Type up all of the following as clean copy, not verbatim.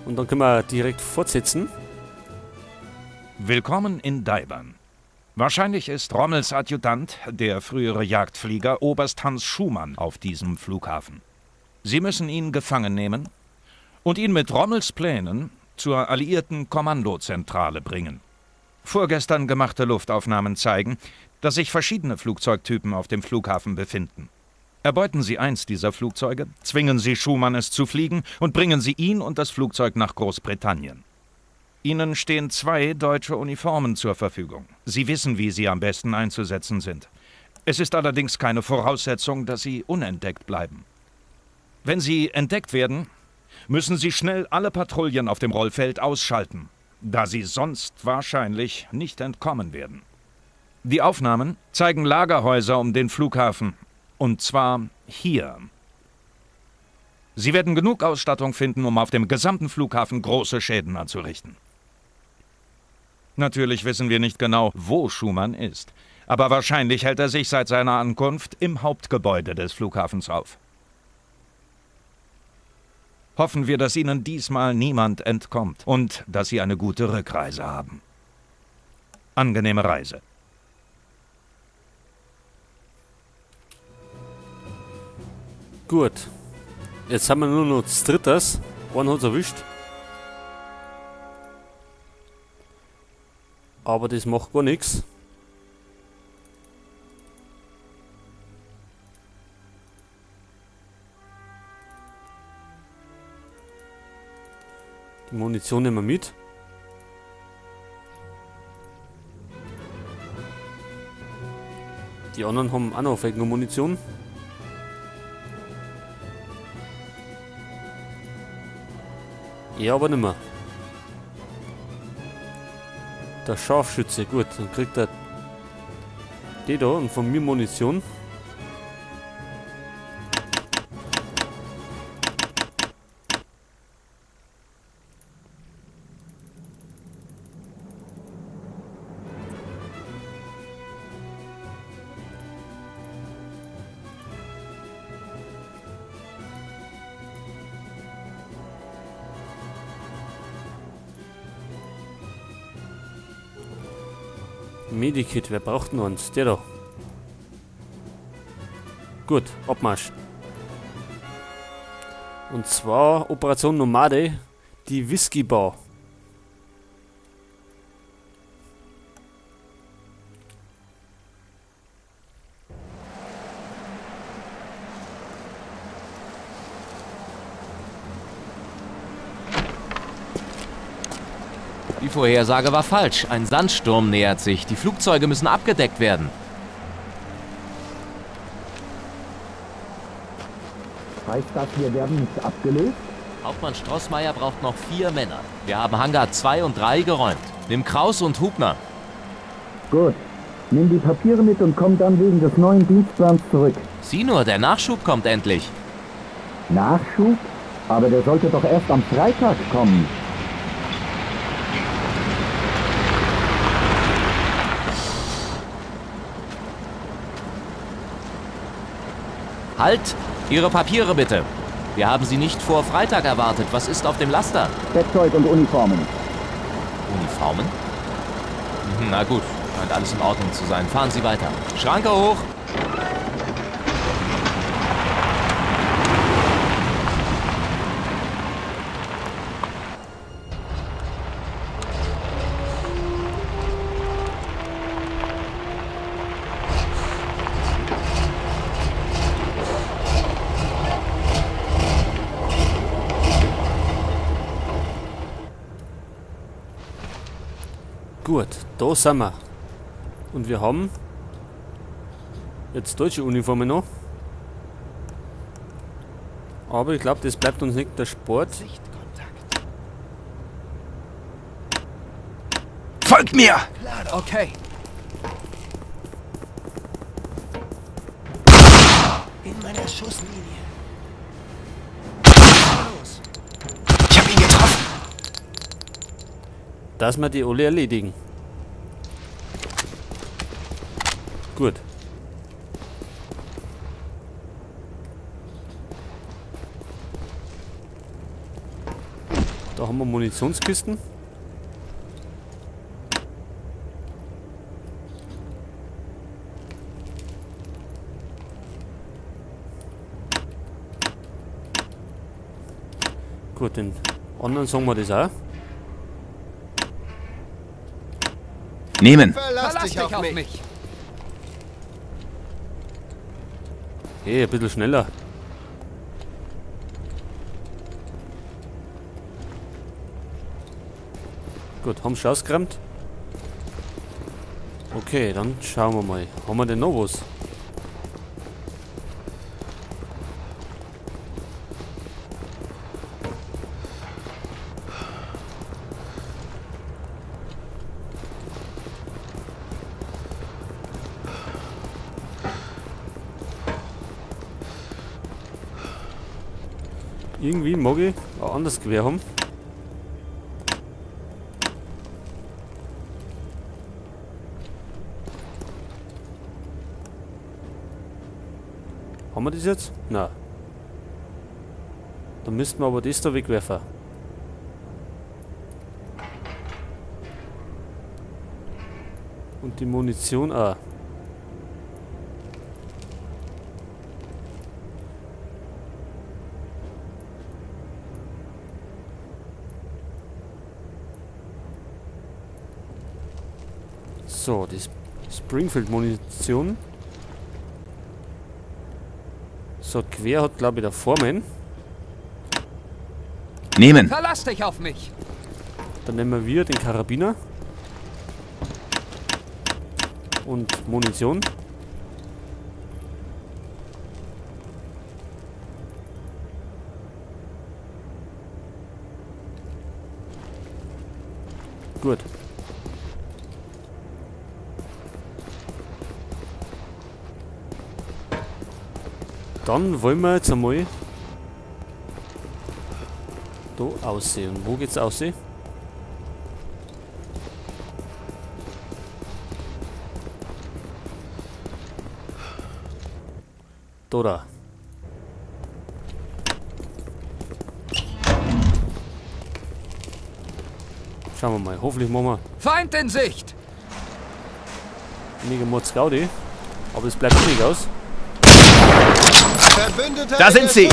Und dann können wir direkt fortsetzen. Willkommen in Daiban. Wahrscheinlich ist Rommels Adjutant, der frühere Jagdflieger Oberst Hans Schumann, auf diesem Flughafen. Sie müssen ihn gefangen nehmen und ihn mit Rommels Plänen zur alliierten Kommandozentrale bringen. Vorgestern gemachte Luftaufnahmen zeigen, dass sich verschiedene Flugzeugtypen auf dem Flughafen befinden. Erbeuten Sie eins dieser Flugzeuge, zwingen Sie Schumann, es zu fliegen, und bringen Sie ihn und das Flugzeug nach Großbritannien. Ihnen stehen 2 deutsche Uniformen zur Verfügung. Sie wissen, wie sie am besten einzusetzen sind. Es ist allerdings keine Voraussetzung, dass sie unentdeckt bleiben. Wenn sie entdeckt werden, müssen Sie schnell alle Patrouillen auf dem Rollfeld ausschalten, da sie sonst wahrscheinlich nicht entkommen werden. Die Aufnahmen zeigen Lagerhäuser um den Flughafen, und zwar hier. Sie werden genug Ausstattung finden, um auf dem gesamten Flughafen große Schäden anzurichten. Natürlich wissen wir nicht genau, wo Schumann ist, aber wahrscheinlich hält er sich seit seiner Ankunft im Hauptgebäude des Flughafens auf. Hoffen wir, dass Ihnen diesmal niemand entkommt und dass Sie eine gute Rückreise haben. Angenehme Reise. Gut. Jetzt haben wir nur noch das Drittes. Einen hat's erwischt. Aber das macht gar nichts. Die Munition nehmen wir mit. Die anderen haben auch noch vielleicht noch Munition. Ja, aber nimmer. Der Scharfschütze, gut, dann kriegt er die da und von mir Munition. Medikit, wer braucht denn uns? Der da. Gut, Abmarsch. Und zwar Operation Nomade, die Whisky Bar. Die Vorhersage war falsch. Ein Sandsturm nähert sich. Die Flugzeuge müssen abgedeckt werden. Heißt das, wir werden nicht abgelöst? Hauptmann Strossmayer braucht noch 4 Männer. Wir haben Hangar 2 und 3 geräumt. Nimm Kraus und Hubner. Gut. Nimm die Papiere mit und komm dann wegen des neuen Dienstplans zurück. Sieh nur, der Nachschub kommt endlich. Nachschub? Aber der sollte doch erst am Freitag kommen. Halt! Ihre Papiere bitte. Wir haben Sie nicht vor Freitag erwartet. Was ist auf dem Laster? Bettzeug und Uniformen. Uniformen? Na gut, scheint alles in Ordnung zu sein. Fahren Sie weiter. Schranke hoch! Gut, da sind wir. Und wir haben jetzt deutsche Uniformen noch. Aber ich glaube, das bleibt uns nicht der Sport. Folgt mir! Okay. In meiner Schusslinie. Los. Ich hab ihn getroffen. Dass wir die alle erledigen. Gut. Da haben wir Munitionskisten. Gut, den anderen sagen wir das auch. Nehmen! Verlass dich auf mich! Hey, ein bisschen schneller. Gut, haben sie ausgeräumt. Okay, dann schauen wir mal. Haben wir denn noch was? Irgendwie mag ich ein anderes Gewehr haben. Haben wir das jetzt? Nein. Dann müssten wir aber das da wegwerfen. Und die Munition auch. So, die Springfield-Munition. So, quer hat, glaube ich, der Foreman. Nehmen! Verlass dich auf mich! Dann nehmen wir den Karabiner. Und Munition. Gut. Dann wollen wir jetzt einmal da aussehen. Und wo geht's aussehen? Da da. Schauen wir mal. Hoffentlich machen wir. Feind in Sicht! Mega Mords Gaudi. Aber es bleibt nicht aus. Da sind sie!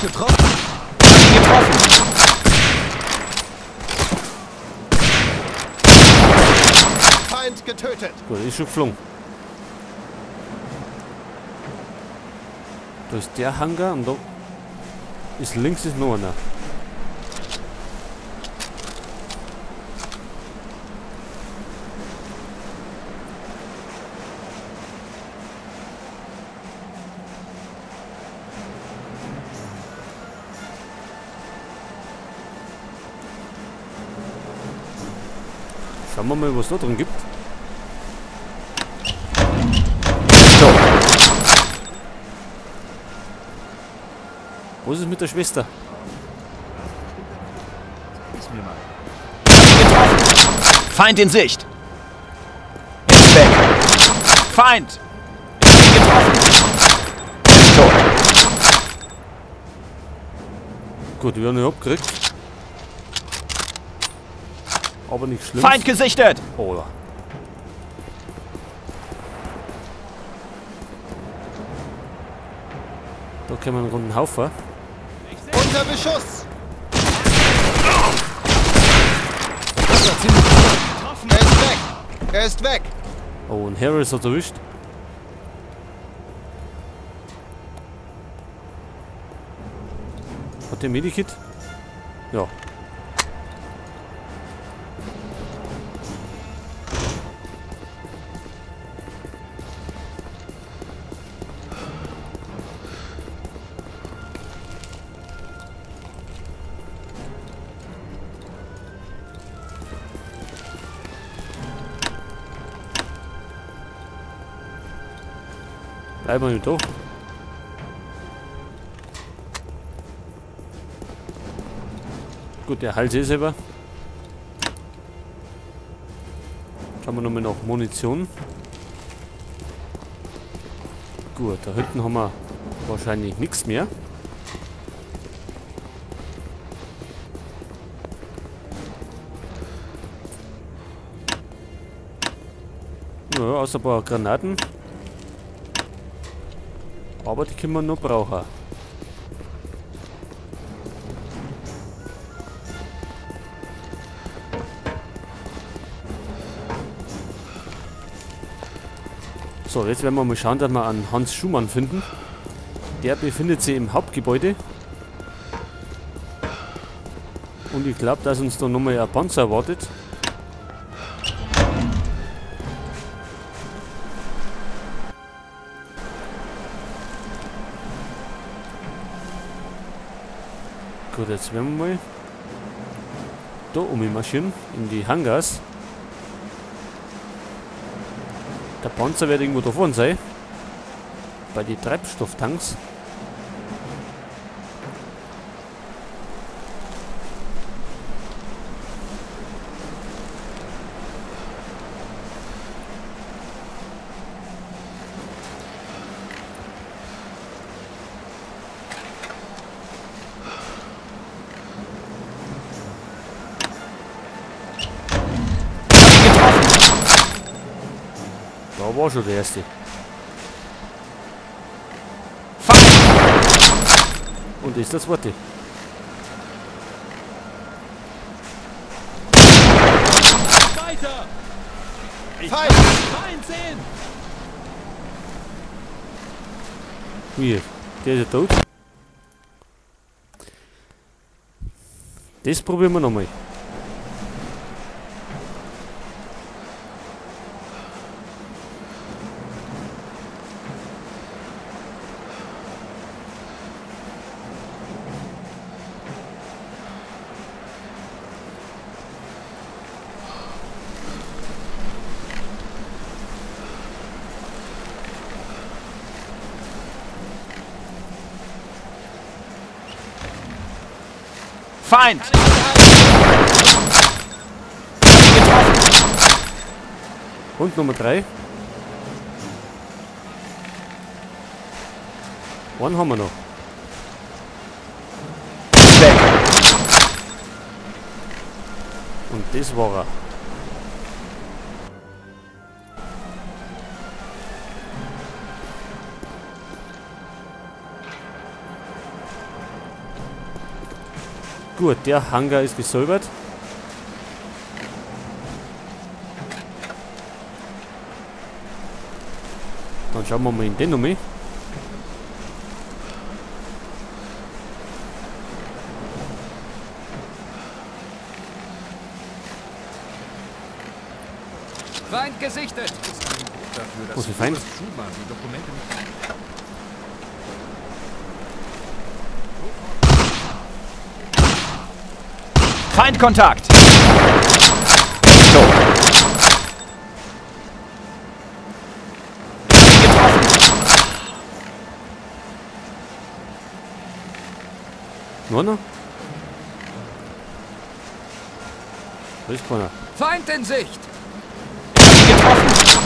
Getroffen. Getroffen! Feind getötet! Gut, ist schon geflogen. Da ist der Hangar und da ist links ist noch einer. Schauen wir mal, was da drin gibt. So. Was ist mit der Schwester? Getroffen. Feind in Sicht. Ist weg. Feind. Ist getroffen. Ist tot. Gut, wir haben ihn abgekriegt. Aber nicht schlimm. Feind gesichtet! Oh ja. Da können wir einen runden Haufen. Unter Beschuss! Er ist weg! Er ist weg! Oh, und Harris hat erwischt. Hat der Medikit? Ja. Bleiben wir da. Gut, der heilt sich selber. Schauen wir nochmal nach Munition. Gut, da hinten haben wir wahrscheinlich nichts mehr. Ja, außer ein paar Granaten. Aber die können wir noch brauchen. So, jetzt werden wir mal schauen, dass wir einen Hans Schumann finden. Der befindet sich im Hauptgebäude. Und ich glaube, dass uns da nochmal ein Panzer erwartet. Gut, jetzt werden wir mal da ummarschieren, in die Hangars. Der Panzer wird irgendwo da vorne sein. Bei den Treibstofftanks. Da war schon der erste. Und ist das zweite. Weiter! Ich kann sehen! Hier, der ist ja tot. Das probieren wir nochmal. Feind! Getroffen! Und Nummer 3. Einen haben wir noch. Weg! Und das war er. Gut, der Hangar ist gesäubert. Dann schauen wir mal in den nochmal. Feind gesichtet! Wo ist der Feind? Feindkontakt! Tot. Getroffen! Nur noch? Da ist keiner. Feind in Sicht! Getroffen!